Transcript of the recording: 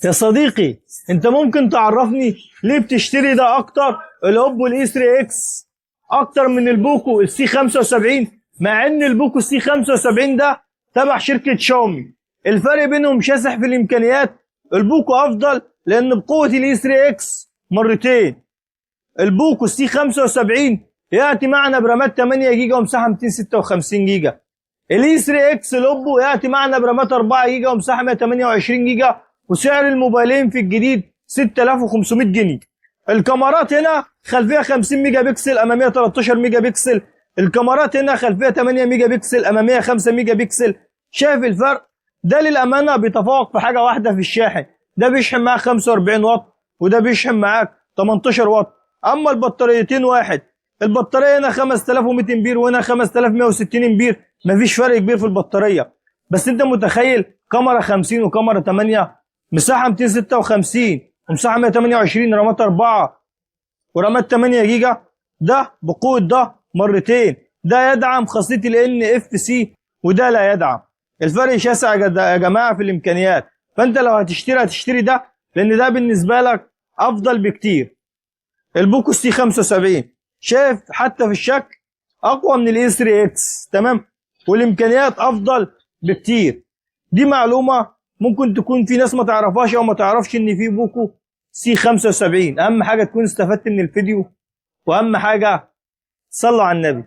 يا صديقي، انت ممكن تعرفني ليه بتشتري ده اكتر، الاوبو ال A3 X اكتر من البوكو ال C 75، مع ان البوكو C 75 ده تبع شركة شاومي؟ الفرق بينهم شاسع في الامكانيات. البوكو افضل لان بقوة ال A3 X مرتين. البوكو C 75 ياتي معنا برامات 8 جيجا ومساحة 256 جيجا. ال A3 X الاوبو ياتي معنا برامات 4 جيجا ومساحة 128 جيجا، وسعر الموبايلين في الجديد 6500 جنيه. الكاميرات هنا خلفية 50 ميجا بكسل، امامية 13 ميجا بكسل. الكاميرات هنا خلفية 8 ميجا بكسل، امامية 5 ميجا بكسل. شايف الفرق؟ ده للامانة بيتفوق في حاجة واحده، في الشاحن. ده بيشحن معاك 45 واط وده بيشحن معاك 18 واط. اما البطاريتين واحد، البطارية هنا 5200 امبير وهنا 5160 امبير، مفيش فرق كبير في البطاريه. بس انت متخيل كاميرا 50 وكاميرا 8، مساحة 256 ومساحة 128، رامات 4 ورامات 8 جيجا؟ ده بقوة ده مرتين. ده يدعم خاصية ال NFC وده لا يدعم. الفرق شاسع يا جماعة في الامكانيات. فانت لو هتشتري هتشتري ده، لان ده بالنسبة لك افضل بكتير. البوكو C 75 شايف حتى في الشكل اقوى من ال A3 X، تمام؟ والامكانيات افضل بكتير. دي معلومة ممكن تكون في ناس ما تعرفهاش او ما تعرفش ان في بوكو C 75. اهم حاجة تكون استفدت من الفيديو، واهم حاجة صلوا على النبي.